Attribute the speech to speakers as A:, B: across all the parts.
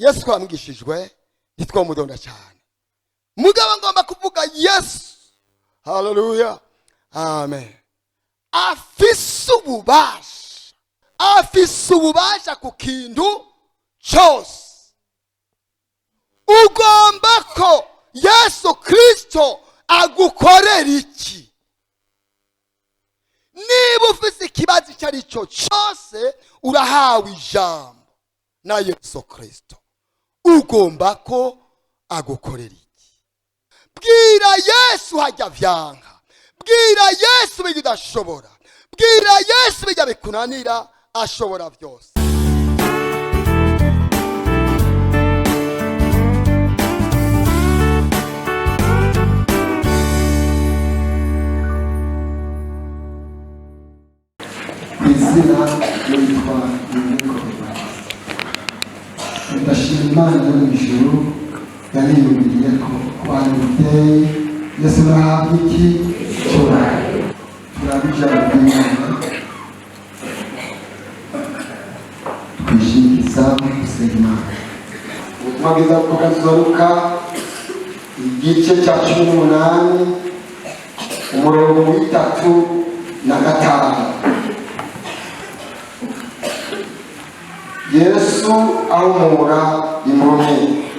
A: Yesu twamwigishijwe, ntitwamudonda cyane, mugabo ngomba kuvuga Yesu. Haleluya, amen. Afise ububasha, afise ububasha ku kintu cyose. Ugomba ko Yesu Kristo agukorera iki? Niba ufise ikibazo icyo ari cyo cyose, urahawe ijambo na Yesu Kristo. Ugomba ko agukorera iki? Bwira Yesu hajya vyanka, bwira Yesu bijya udashobora, bwira Yesu bijya bikunanira, ashobora byose.
B: Ku izina yitwa Nyirikobera, ndashima Imana yo mu ijuru yaniyumviriye ko ku bantu biteye. Yesu nahabwa iki cyubahiro. Turabe ijambo ry'Imana, twishingiza gusenga Imana. Ubutumwa bwiza bwa Luka, igice cya 18, umurongo wa 3 na 5. Yesu ahumura impumyi.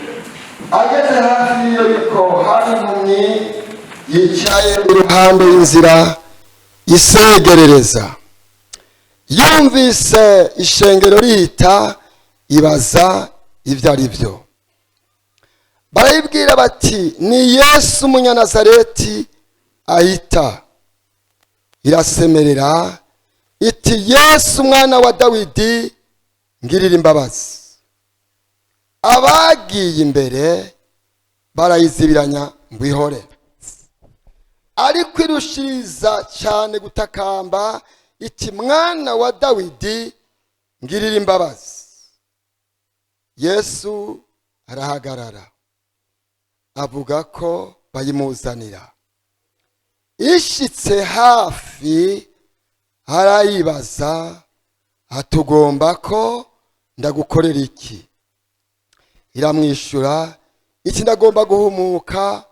B: Ageze hafi y'Iyeriko, hari impumyi yicaye
A: iruhande y'inzira isegerereza. Yumvise ishengero rihita, ibaza ibyo ari byo. Barayibwira bati: "Ni Yesu umunyanazareti ahita." Irasemerera iti: "Yesu umwana wa Dawidi, ngirira imbabazi." Abagiye imbere barayizibiranya ngo ihore, ariko irushiriza cyane gutakamba iti: "Mwana wa Dawidi, ngirira imbabazi." Yesu arahagarara, avuga ko bayimuzanira. Ishitse hafi, arayibaza atugomba ko ndagukorera iki? Iramwishyura iti: "Ndagomba guhumuka,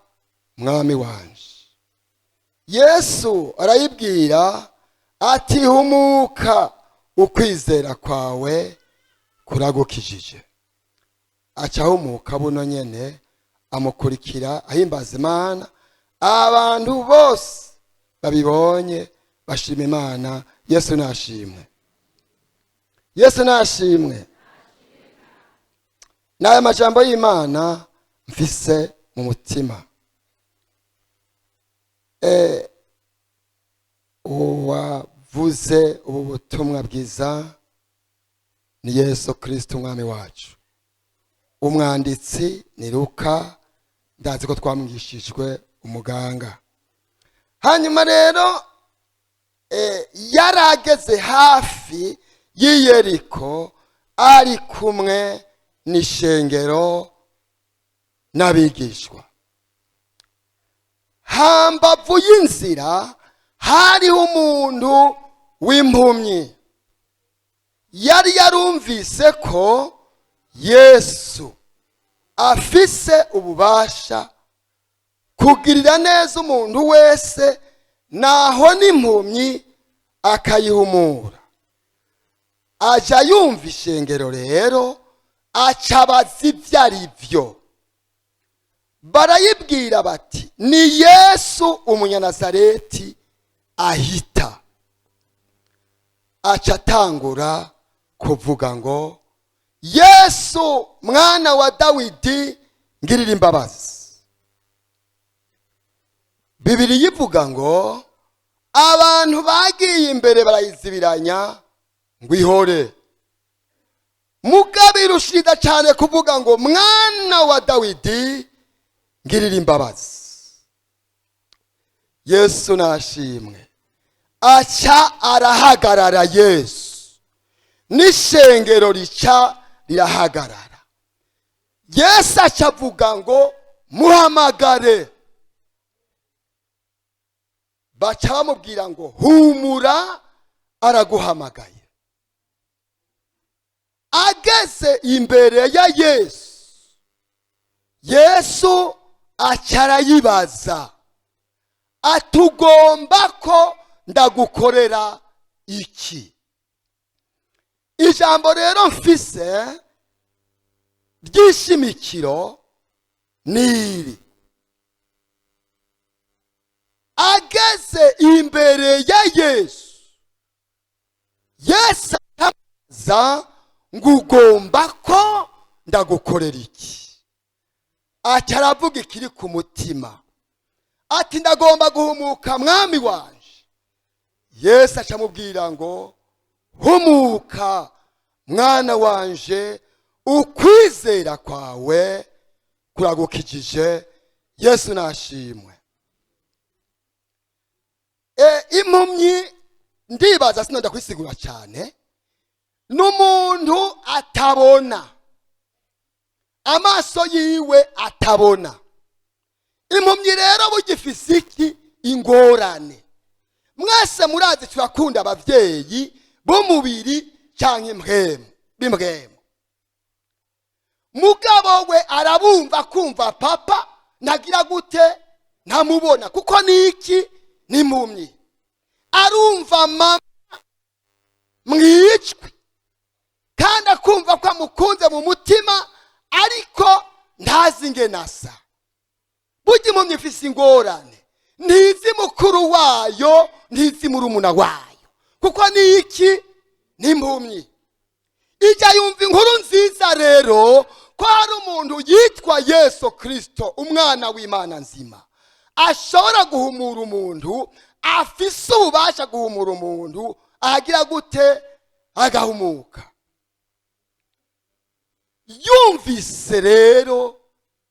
A: mwami wanje." Yesu arayibwira ati: "Humuka, ukwizera kwawe kuragukijije." Aca ahumuka buno nyene, amukurikira ahimbaza Imana. Abantu bose babibonye bashima Imana. Yesu nashimwe, Yesu nashimwe. N'aya majambo y'Imana mfise mu mutima. Uwavuze ubu butumwa bwiza ni Yesu Kristo umwami wacu. Umwanditsi ni Luka, ndazi ko twamwigishijwe, umuganga. Hanyuma rero yarageze hafi y'Iyeriko ari kumwe n'ishengero n'abigishwa. Hambavu y'inzira hariho umuntu w'impumyi yari yarumvise ko Yesu afise ububasha kugirira neza umuntu wese, naho n'impumyi akayihumura. Aja yumva ishengero rero, aca abaza ibyo ari byo. Barayibwira bati: "Ni Yesu umunyanazareti ahita." Aca atangura kuvuga ngo: "Yesu mwana wa Dawidi, ngirira imbabazi." Bibiri yivuga ngo abantu bagiye imbere barayizibiranya ngo ihore, mugabo irushiriza cyane kuvuga ngo: "Mwana wa Dawidi, ngirira imbabazi." Yesu nashimwe. Aca arahagarara Yesu, n'ishengero rica rirahagarara. Yesu aca avuga ngo: "Muhamagare." Baca bamubwira ngo: "Humura, araguhamagaye." Ageze imbere ya Yesu, Yesu acarayibaza atugomba ko ndagukorera iki? Ijambo rero mfise ry'ishimikiro niri: ageze imbere ya Yesu, Yesu aramubaza ngo ugomba ko ndagukorera iki? Aca aravuga ikiri ku mutima, ati ndagomba guhumuka mwami wanje. Yesu acamubwira ngo humuka mwana wanje, ukwizera kwawe kuragukijije. Yesu nashimwe. Impumyi ndibaza sinonda kwisigura cyane, n'umuntu atabona, amaso yiwe atabona. Impumyi rero bugifise iki? Ingorane. Mwese murazi turakunda abavyeyi b'umubiri canke impwemu b'impwemu. Mugabo we arabumva, kumva papa ntagira gute, ntamubona kuko niki? N'impumyi. Arumva mama mwijwi kandi akumva ko amukunze mu mutima, ariko ntazi ingene asa. Burya impumyi ifise ingorane, ntizi mukuru wayo, ntizi murumuna wayo, kuko niki? N'impumyi. Ijya yumva inkuru nziza rero ko hari umuntu yitwa Yesu Kristo, umwana w'Imana nzima, ashobora guhumura umuntu, afise ububasha guhumura umuntu, agira gute? Agahumuka. Yumvise rero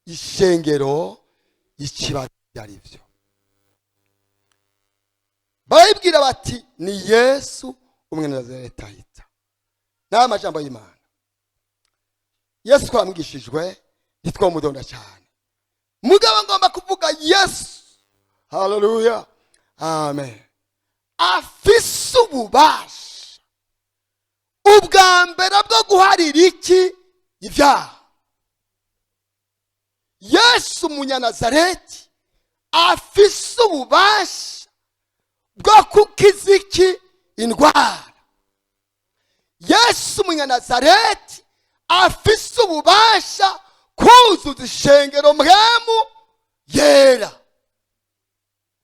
A: ishengero ikibazo ari byo, barayibwira bati ni Yesu umwe Nazareti ahita. N'aya majambo y'Imana, Yesu twamwigishijwe, ntitwamudonda cyane, mugabo ngomba kuvuga Yesu. Haleluya, amen. Afise ububasha ubwa mbere bwo guharira iki? Ibyaha. Yesu umunyanazareti afise ububasha bwo kukiza iki? Indwara. Yesu umunyanazareti afise ububasha kuzuza ishengero mpwemu yera.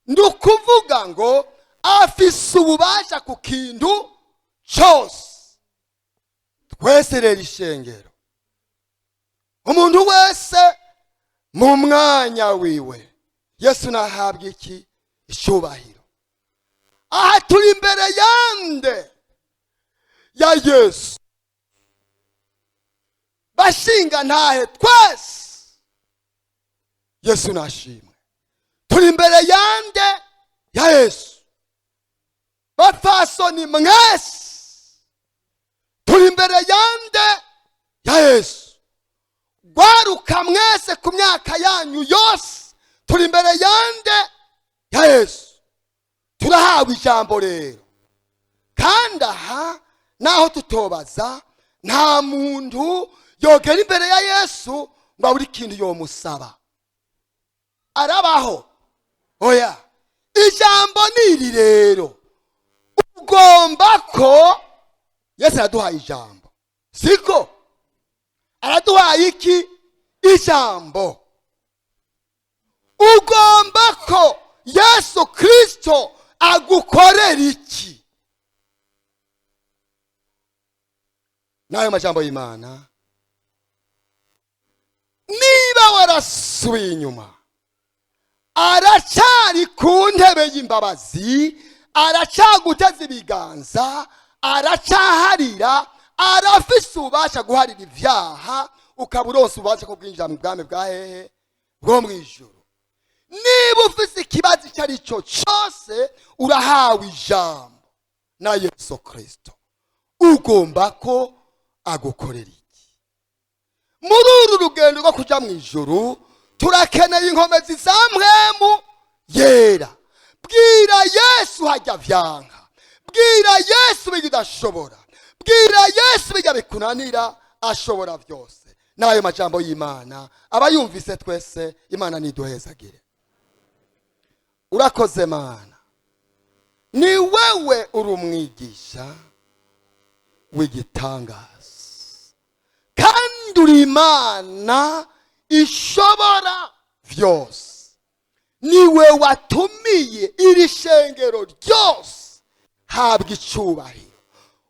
A: Ni ukuvuga ngo afise ububasha ku kintu cyose. Twese rero ishengero, umuntu wese mu mwanya wiwe, Yesu nahabwa iki? Icyubahiro. Aha turi imbere yande? Ya Yesu. Bashinga ntahe twese, Yesu nashimwe. Turi imbere yande? Ya Yesu. Bapfasoni mwese, turi imbere yande? Ya Yesu. Gwaruka mwese ku myaka yanyu yose, turi imbere yande? Ya Yesu. Turahawe ijambo rero, kandi aha naho tutobaza, nta muntu yogera imbere ya Yesu ngo abure ikintu yomusaba. Arabaho? Oya. Ijambo ni iri rero: ugomba ko. Yesu araduhaye ijambo, siko? Araduhaye iki? Ijambo. Ugomba ko Yesu Kristo agukorera iki? N'ayo majambo y'Imana, niba warasubiye inyuma, aracyari ku ntebe y'imbabazi, aracyaguteza ibiganza, aracyaharira, arafise ububasha guharira ibyaha, ukaba uronse ububasha bwo kwinjira mu bwami bwa hehe? Bwo mu ijuru. Niba ufise ikibazo icyo ari cyo cyose, urahawe ijambo na Yesu Kristo. Ugomba ko agukorera iki? Muri uru rugendo rwo kuja mu ijuru turakeneye inkomezi za mpwemu yera. Bwira Yesu hajya vyanka, bwira Yesu ibyo udashobora. Bwira Yesu bijya bikunanira, ashobora byose. N'ayo majambo y'Imana aba yumvise twese. Imana niduhezagire. Urakoze Mana, ni wewe uri umwigisha w'igitangaza, kandi uri Imana ishobora byose. Niwe watumiye iri shengero ryose, habwa icubahiro.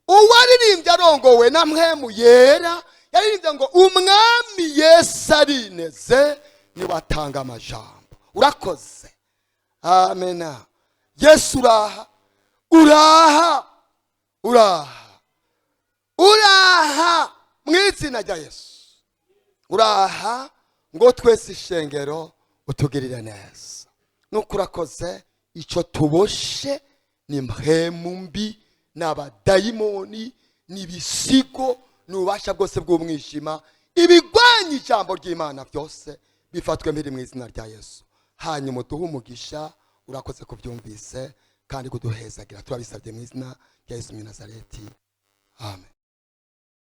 A: Uwaririmbye arongowe na Mpwemu Yera yaririmbye ngo Umwami Yesu arineze, niwe atanga amajambo. Urakoze, amena. Yesu, uraha, uraha, uraha, uraha mu izina rya Yesu. Uraha ngo twese ishengero utugirire neza. Nuko urakoze. Icyo tuboshe ni mpemu mbi n'abadayimoni n'ibisigo n'ububasha bwose bw'umwijima. Ibigwanya ijambo ry'Imana byose bifatwe mbiri mu izina rya Yesu. Hanyuma uduhe umugisha. Urakoze kubyumvise kandi kuduhezagira. Turabisabye mu izina rya Yesu mw'i Nazareti, amen.